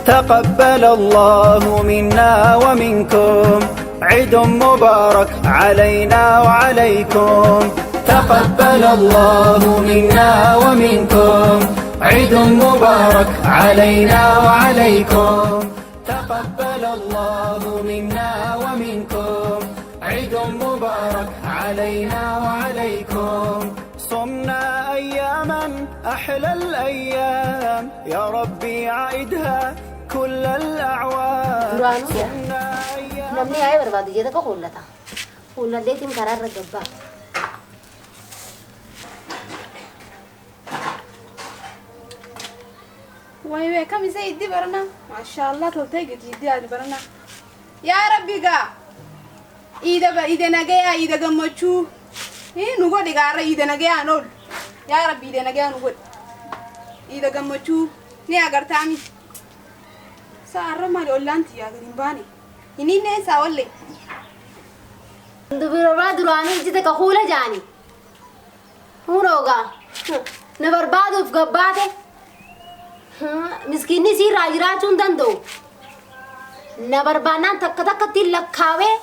تقبل الله منا ومنكم، عيد مبارك علينا وعليكم. تقبل الله منا ومنكم، عيد مبارك علينا وعليكم. تقبل الله منا ومنكم، عيد مبارك علينا وعليكم. صمنا أياما أحلى الأيام، يا ربي عيدها كل الأعوام. Duraanuu صمنا أياما namni yaa'ee barbaadu ija tokko kuullata. Kuulladheetiin karaa irra gabbaa. Way way kam isa iddi barana. Maashaallah, toltee gadi iddi adi barana. Yaa Rabbi gaa. Iida ba iida nagayaa, iida gammachuu. Nu godhi gaarra iida nagayaan oolu. Yaa Rabbi, iida nagayaa nu godhi. Iida gammachuu ni agartaami. Sa'aarra maali ollaan tiyyaa gadi hin baane. Inni inni isaa olle. Dubiroraa duraanuu iji takka kuula jaani. Hunoogaa na barbaaduuf gabbaate. Miskiinni siirraa jiraachuu hin danda'u. Na barbaannaan takka takkatti lakkaawee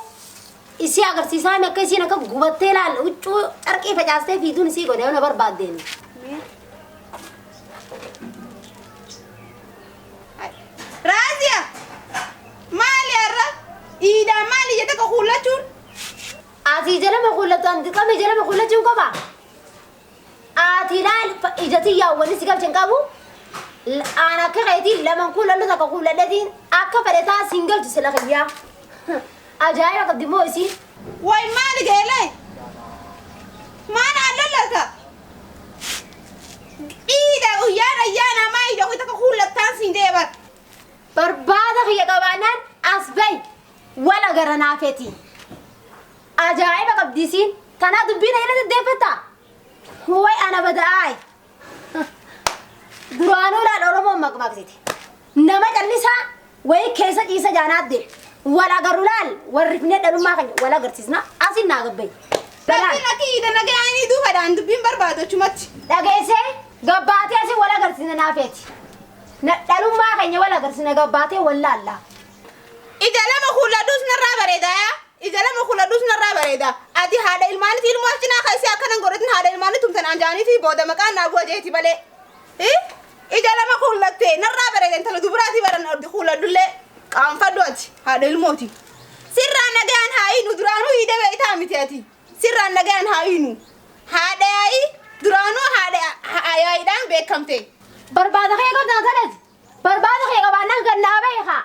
isii agarsiisaa, akka isiin akka gubattee ilaal huccuu carqii facaastee fiiduun isii godhe na barbaaddeen. Raaziya! Maali har'a? Iidaa maali ija takka kuullachuun? Ati jalama kuullatu, an dirqama jalama kuullachuun qaba. Ati ilaal, ija tiyyaa wanni si galchan qabu. Aan akka keetii laman kuulallu, takka kuulladheetiin akka fedhe taa siin galchu sila kiyyaa. Ajaa'iba qabdi moo isiin? Way, maali geelee? Maal aan lallata? Iida guyyaan ayyaana maa ija takka kuullattaan siin deebar. Barbaada kiyya qabaannaan as bahi wal agara naafeti. Ajaa'iba qabdi isiin. Tanaa dubbiin ayyaana deddeeffatta. Way, ana bada'aay. Duraanuu laal, Oromoon maqmaqsiti. Nama callisaa wayi keessa ciisa jaanaadde. Wal agarru laal, warri rifnee dhalummaa keenya wal agarsiisna, asin naa gabbayi. Rabbiin akka iida nagayaanii duufadhaan dubbiin barbaadu achumatti. Dhageessee gabbaatee asin wal agarsiisna naafeeti. Dhalummaa keenya wal agarsiisna, gabbaatee wal laalla. Ija lama kuulladhuus narraa bareeda yaa. Ija lama kuulladhuus narraa bareeda. Ati haadha ilmaaniiti, ilmoo cinaa keessi akkanan godhatin, haadha ilmaanii tumtan anjaanii fi booda maqaan naa bu'a jeeti malee. Ija lama kuullattee narraa bareeda, intala dubaraati baran kuulladhullee qaanfadhu, ati haadha ilmooti. Sirraan nagayaan haa hiinu, duraanuu hiida beektaa miti ati. Sirraan nagayaan haa hiinu. Haadha yaa'ii duraanuu haadha yaa'iidhaan beekamte. Barbaada kee qabdan kanati. Barbaada kee qabaannaan gannaa beekaa.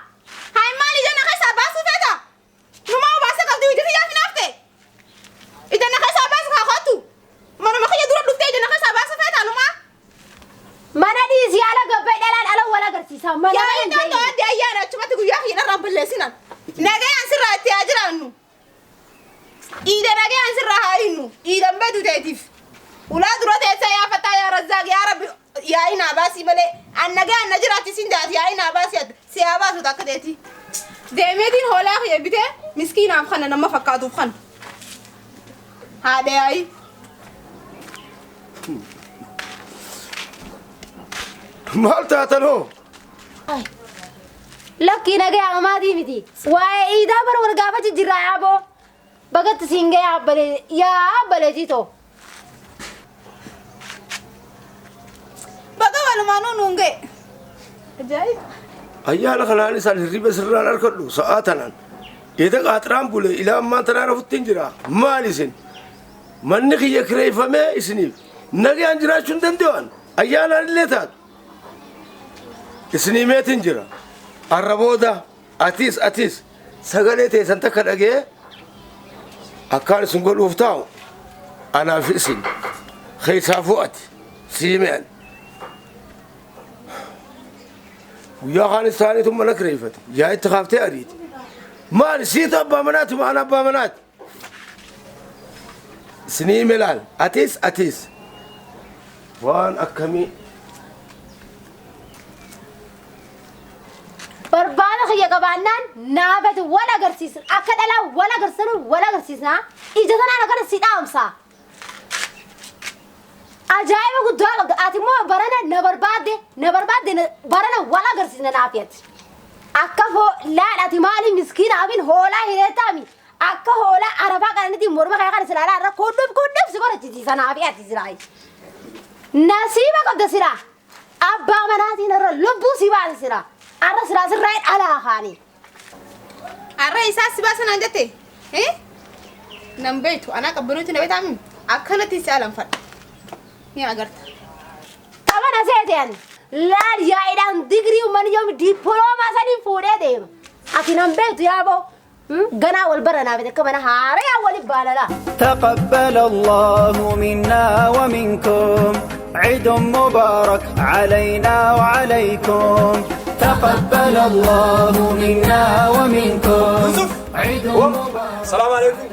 Hayi, maali ija na keessaa baasuu feeta? Numaa baasa qabdi, ija kiyyaa finaafte. Ija na keessaa baasu haa kottu. Manuma kiyya dura dhuftee ija na keessaa baasuu feeta numaa? Mana dhiisii ala gabbee, dhalaan ala wal agarsiisa. Mana Yaa mana inni addi ayyaana achumatti guyyaa kiyya narraan balleessinan. Nagayaan sirraa itti haa jiraannu. Iida nagayaan sirraa haa hinnu. Iidan beetu teetiif. Ulaa dura teessee yaa Fattaa, yaa Razzaaq, yaa Rabbi, yaa'ii naa baasii malee an nagayaan na jiraachisin jaati, yaa'ii naa baasii si haa baasu takka teeti. Deemeetiin hoolaa kiyya bitee miskiinaaf kana nama fakkaatuuf kana. Haadha yaa'ii. Maal taatanoo? Lakkii, nagaya amaatii miti. Waa'ee iidaa bara wal gaafachi jirra yaaboo. Bagatti siin ga'e abbalee yaa abbalee titoo. Baga walumaanuu nuun ga'e. Ajaa'iba. Ayyaana kanaan isaan hirriba sirraan argadhu sa'aa tanaan. Eeda qaaxiraan bule ilaa ammaan tanaa rafuttiin jira. Maal isin? Manni kiyya kireeffamee isiniif. Nagaan jiraachuu hin danda'an. Ayyaanaan illee taatu. Isinii meetiin jira. Arra booda atis sagalee teessan takka dhagee akkaan isin godhuuf taa'u anaaf isin keessaafuu ati sii mi'an. Guyyaa kaan isaaniitu mana kireeffate. Yaa itti kaaftee ariite. Maali, siitu abbaa manaati moo ana abbaa manaati? Isinii milaal atis waan akkamii. Barbaada kiyya qabaannaan naafatu wal agarsiisa. Akka dhalaa wal agarsiisanu wal agarsiisna. Ija tanaan akkana si dhaamsa. Ajaa'iba guddaa qabda. Ati immoo barana na barbaadde, na barbaadde, barana wal agarsiisna naafiyati. Akka foo laal ati maali miskiina abin hoolaa hireetaami. Akka hoolaa arafaa kananitti morma kee kana silaalaa irra kudhuf kudhuf si godhachisiisa naafi ati silaayi. Nasiiba qabda silaa. Abbaa manaatiin irra lubbuu si baase silaa. Arra silaa sirraa dhalaa kaanii. Arra isaa si baasan naan jette? Eh? Nan beektu anaa qabbanuutti na beektaa akkanatti si alanfadha. Ni agarta. Tapha seeteen laal yaa'iidhaan digirii uummanni yoomi dippiloomaa saniin fuudhee deema. Ati nan beektu yaaboo. Ganaa wal baranaaf akka mana haaraa waliin baalalaa. تقبل الله منا ومنكم عيد مبارك علينا وعليكم تقبل الله منا ومنكم عيد مبارك السلام عليكم.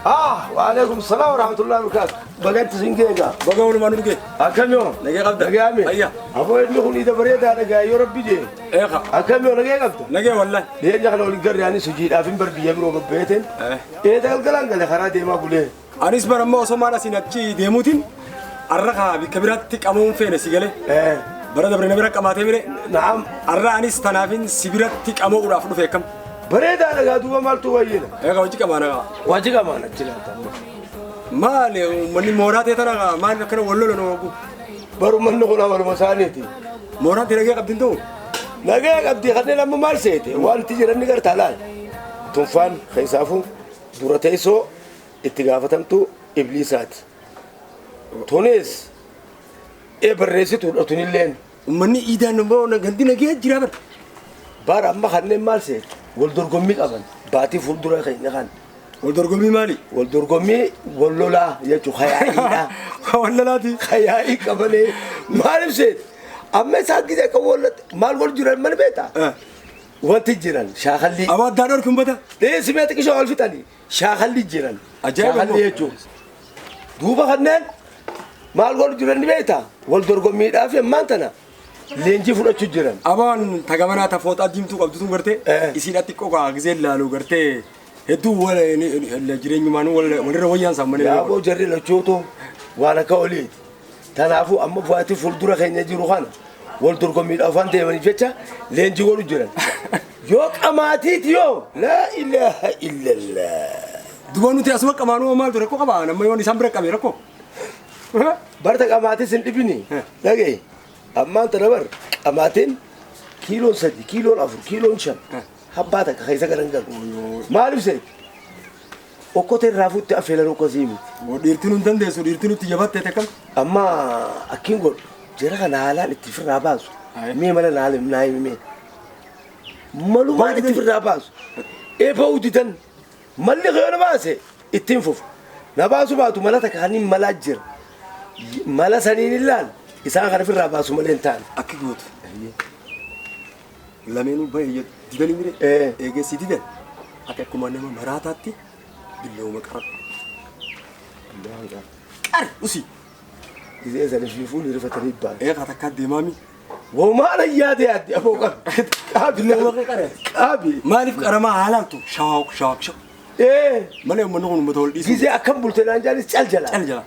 Ah, وعليكم السلام ورحمة الله وبركاته. Baga isin ga'e. Baga walumaan nu ga'e. Akkam yoo? Nagee qabda? Nagaame. Ayya. Aboo inni kun ida bareedaa nagaa yoo rabbi jee. Eeqa. Akkam yoo nagee qabda? Nagee wallahi. Dhiyeenya kana waliin garri anis hojiidhaaf hin bar biyya biroo babbeeteen. Eeda galgalaan gale karaa deemaa bulee. Anis bara ammoo osoo maan asiin achi deemuutiin arra kaa bikka biraatti qabamuun feene si galee. Bara dabre na bira qamaatee mire. Naam. Arra anis tanaafin si biratti qabamuudhaaf dhufe akkam. Bareedaa nagaa duuba maaltu wayyina? Eeqa hojii qamaa nagaa. Waji qamaan achi laata amma. Maali uummanni mooraa ta'e tana maal akkana wal lolan ogu. Baru manni kun amaluma isaaniiti. Mooraan ta'e nagee qabdi ta'u. Nagee qabdi kanneen amma maal seete wanti jiran ni gartaa laal. Tunfaan keessaafuu dura teessoo itti gaafatamtu ibliisaati. Tunis ee barreessituudha tunilleen. Uummanni iidaan immoo gandi nagee jira bara. Bara amma kanneen maal seete wal dorgommii qaban baatii fuuldura keenya kan. Wal dorgommii maali? Wal dorgommii wal lolaa jechuun hayaa'iidha. Wal lolaati. Hayaa'ii qabanee maaliif seete amma isaan gisee akka wal maal wal jiran mana beektaa? Wanti jiran shaakalli. Abaa addaan dhorki ummata. Dhiyeessi mee xiqqishoo wal fixanii shaakalli jiran. Ajaa'iba Shaakalli jechuun. Duuba kanneen maal wal jiran ni beektaa? Wal dorgommiidhaaf ammaan tana leenjii fudhachuu jiran. Abaan tagamanaa ta fooxaa diimtuu qabdu tun gartee isiidha xiqqoo kaa gisee laalu gartee hedduu wal jireenyumaan walirra wayyaan saammanee. Yaaboo jarri lachuutu waan akka oliiti. Kanaafuu amma baatii fuuldura keenya jiru kana wal dorgommiidhaaf waan deemaniif jecha leenjii godhu jiran. Yoo qamaatiiti yoo laa ilaaha illallah. Duba nuti asuma qamaanuu maaltu rakkoo qaba nama yoon isaan bira qabe rakkoo. Barta qamaatis hin dhibini. Dhagaye ammaan tana bar qamaatiin kiiloon 3 kiiloon 4 kiiloon 5 habbaa takka keessa galan galu. Maaliif seeti? Okkotee irraa fuutti affeelan okkosii miti. Dhiirtiin hin dandeessu dhiirtiin nutti jabattee takkam. Amma akkiin godhu jara kana haalaan itti firraa baasu. Mee mala naa himi mee. Malumaan itti firraa baasu. Eebba uditan malli kee na baase ittiin fufu. Na baasu baatu mala takka kaniin malaa jira. Mala saniin illaan isaan kana firraa baasu malee hin taane. Akki gootu. Lameenuu baay'ee didanii mire. Eegessi didan ati akkuma nama maraataatti billooma qara. Qari usi. Gisee sanii fi fuulli rifatanii ba'an. Eegaa takkaa deemaami. Womaan ayyaate yaadde aboo qabi. Qaabi. Billooma qare. Qaabi. Maaliif qaramaa haalaaltu shawaak shawaak shawaak. Malee uummanni kun uummata wal dhiisu. Gisee akkam bulte naan jaalis cal jala. Cal jala.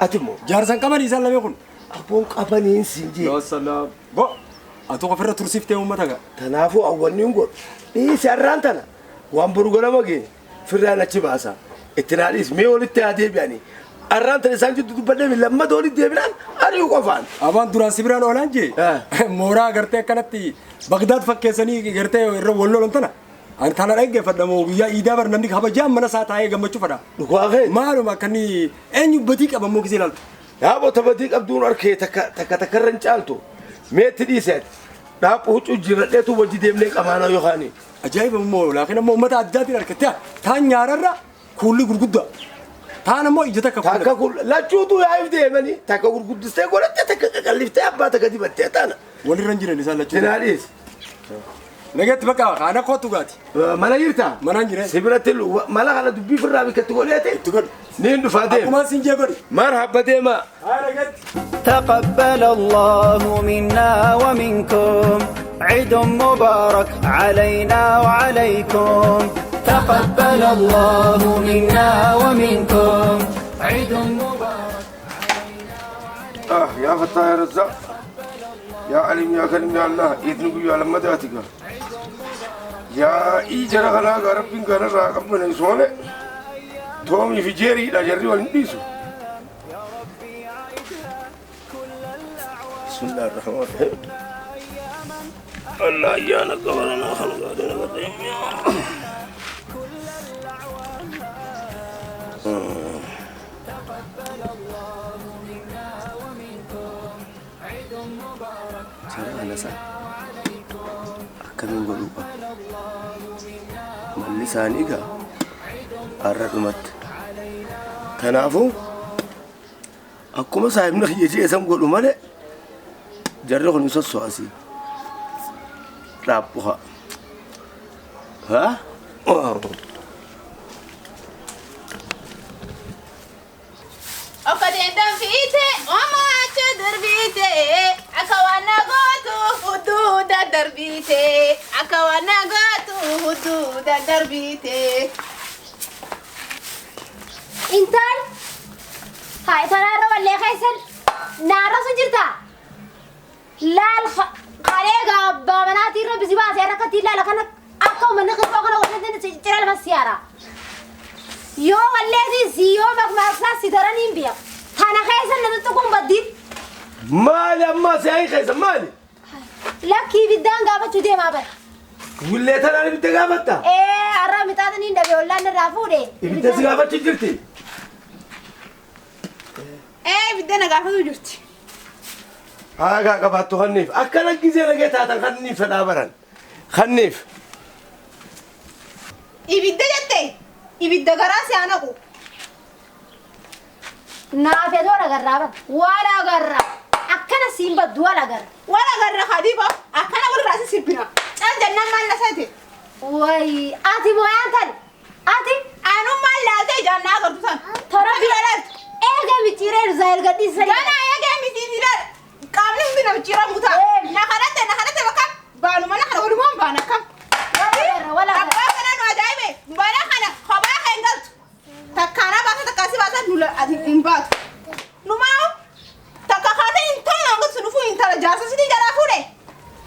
Ati immoo. Jaarsan qabanii isaan lamee kun. Abboon qabaniin siin jee. Yaa salaam. Bo. Ati ofirra tursiiftee uummata gaa. Kanaafuu awwanni hin godhu. Dhiisi har'aan tana waan boru ganama gee firraan achi baasa. Itti naa dhiisi mee walitti haa deebi'anii. Har'aan tana isaan jidduu dubbadhee lammata walitti deebinaan ari'uu qofaan. Abaan duraan si biraan oolaan jee. Mooraa gartee akkanatti Bagdaad fakkeessanii gartee irra wal lolan tana. Ani tana dhaggeeffadha moo guyyaa iidaa bar namni kabajaan mana isaa taa'ee gammachuu fedha. Dhugaa kee. Maaluma akka inni eenyu badii qaba moo gisee ilaaltu. Yaaboo ta badii qabduun arkee takka takka takka irra hin caaltu. Meetti dhiise ati. Dhaaphuu huccuu jirradheetu wajji deemnee qamaanaa yookaani. Ajaa'iba immoo laakiin ammoo uummata addaatiin argatte taan nyaararra kuulli gurguddaa. Taan ammoo ija takka Takka kun lachuutu yaa'if deemanii takka gurguddistee godhatte takka qaqalliftee abbaa takka dibattee taana. Walirra hin jiran isaan lachuu. Tinaa dhiisi. Nageetti bakka kana kootu gaati. Mana jirtaa? Manaan jira. Si biratti mala kana dubbii firraa bikkatti godheeti. Itti godhi. Niin dhufaa deema. Akkuma siin jee godhi. Marhaba deema. Haa nageetti. تقبل الله منا ومنكم عيد مبارك علينا وعليكم تقبل الله منا ومنكم عيد مبارك آه يا فتاة يا رزاق. Yaa Aliim yaa Kariim yaa Allah iidni guyyaa lammataati gaa. Yaa'ii jara kanaa gaa rabbiin kanarraa qabbaneessu malee toomii fi jeeriidha jarri wal hin dhiisu. Bismillahir Rahmanir Rahim. Allah ayyaana qabaranaa kan gaadana gaddeemiyaa. Jara kana san akkamiin godhuu qaba? Malli isaanii egaa har'a dhumatti. Kanaafuu akkuma saahibni kiyya je'e san godhu malee jarri kun hin sosso'asii. Dhaabbu haa. Haa? Okkotee danfiite, oomacha darbite, akka waan na gootu huduuda darbite, akka waan na gootu huduuda darbite. Intal haa tanaarra wallee keessan naarra sun jirta. Laal kalee gaa abbaa manaatii irra bisi baasee rakkatti ilaala kana akka uummanni qixxoo kana wallee cira lama siyaara. Yoo walleetii si yoo makmaaksaa si daraniin biya. Tana keessa na tuttuquun baddiin. Maali ammaa si'aayi keessa maali? Lakkii ibiddaan gaafachuu deemaa bara. Willee tanaan ibidda gaafatta? Ee har'a mixaaxaniin dhabe ollaan irraa fuudhe. Ibidda si gaafachuu jirti? Ee ibidda na gaafatu jirti. Aagaa qabaattu kanniif akkana gizee nagee taatan kanniif fedhaa baran kanniif. Ibidda jette ibidda garaa si haa naqu. Naafetoo agarraa bara. Wal agarra. Akkana siin baddu wal agarra. Wal agarra hadiiba akkana walirraa si sirbina. Cal jennaan maal na seete? Wayi ati mooyaan tani. Ati Anummaan laaltee ijaan na agartu san. Tola bira laaltu. Eega micciiree zaayil gadhiisa. Gana eegee miti ilaal. Qaamni hundi na micciiramuu ta'a. Na kadhatte na kadhatte bakka baanu mana kana walumaan baana akkam. Wal agarra. Abbaa kana nu ajaa'ibe mana kana kophaa kan galtu. Takkaanaa baasa takkaa si baasa nu ati hin baatu. Numaa takka kaatee hin tolu hanga sun dhufuu intala jaarsa sitii jalaa fuudhe.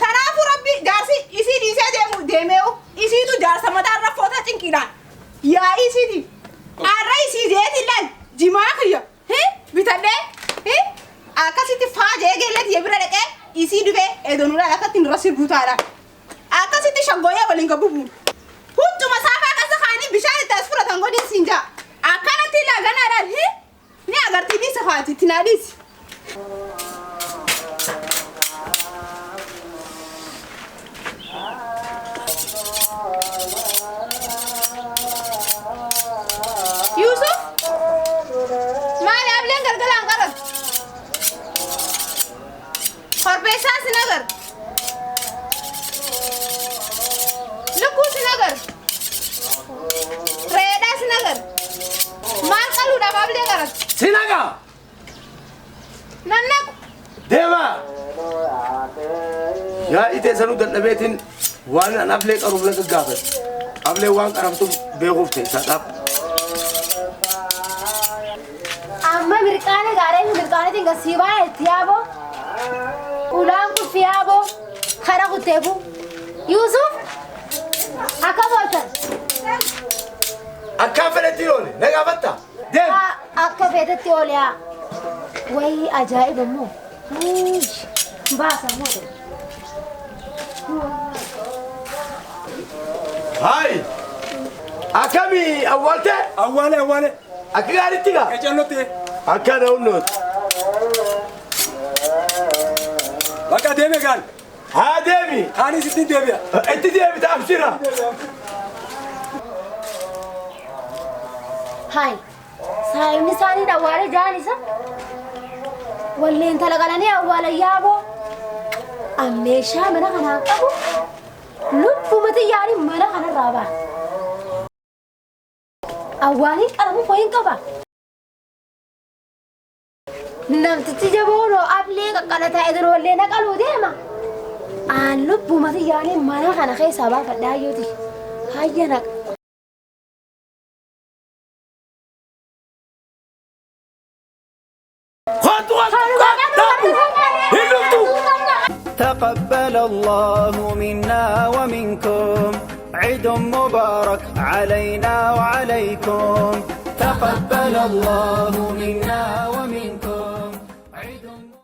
Tanaafuu rabbi jaarsi isii dhiisee deemu deemee'u isiitu jaarsa mataa irra foota cinqiidhaan. Yaa'ii isiiti. Arra isii jeeti ilaal jimaa kiyya bitadhee akkasitti faa jee geellee tiyya bira dhaqee isii dhufee edonuudhaan akkatti nurra sirbuu taadhaan. Akkasitti shaggooyyee waliin gabbubuun. Huccuma saafaa keessa kaanii bishaan itti as fudhatan godhiin siin jaa. Akkanatti ilaa ganaadhaan ni agartii dhiisa faati itti naa dhiisi. Yusuf maali ableen galgalaan qaran? Korbeessaa sin agar. Lukkuu sin agar. Re'eedhaa sin agar. Maal qaluudhaaf ablee qaran? Si nagaa! Nan naqu. Deemaa! Yaa'ii teessanuu dadhabeetiin waan an ablee qaruuf na gaggaafate. Ablee waan qaramtuuf beekuuf teessaa dhaab. Amma mirqaana gaaree fi mirqaanatiin kan sii baay'ee itti yaaboo. Ulaan kun fi yaaboo kara kutteefu. Yuusuf akkam ooltan? Akkaan fedhetti oole na gaafatta. Deem! Akka feetetti oole haa. Wayii ajaa'iba immoo. Baasa immoo. Hayi! Akkami awwaalte? Awwaale awwaale. Akka gaariitti gaa? Qacellotti. Akka na hunnooti. Bakka deeme gaan. Haa deemi! Kaanis ittiin deebi'a. Itti deebita abshira! Hayi. Saayimni isaanii awwaale ja'an isa. Walleen intala qalanii awwaala yaaboo. An meeshaa mana kanaan qabu lubbumati yaani mana kanarraa ba'a. Awwaaliin qalamu foyin qaba. Namtichi jaboonoo ablee qaqqalataa edin wallee na qaluu deema. Aan lubbumati yaani mana kana keessaa baafadhaa hayyooti. Hayya naqa. Kootu kootu dhaabu! Hin dhuftu! تقبل الله منا ومنكم عيد مبارك علينا وعليكم تقبل الله منا ومنكم.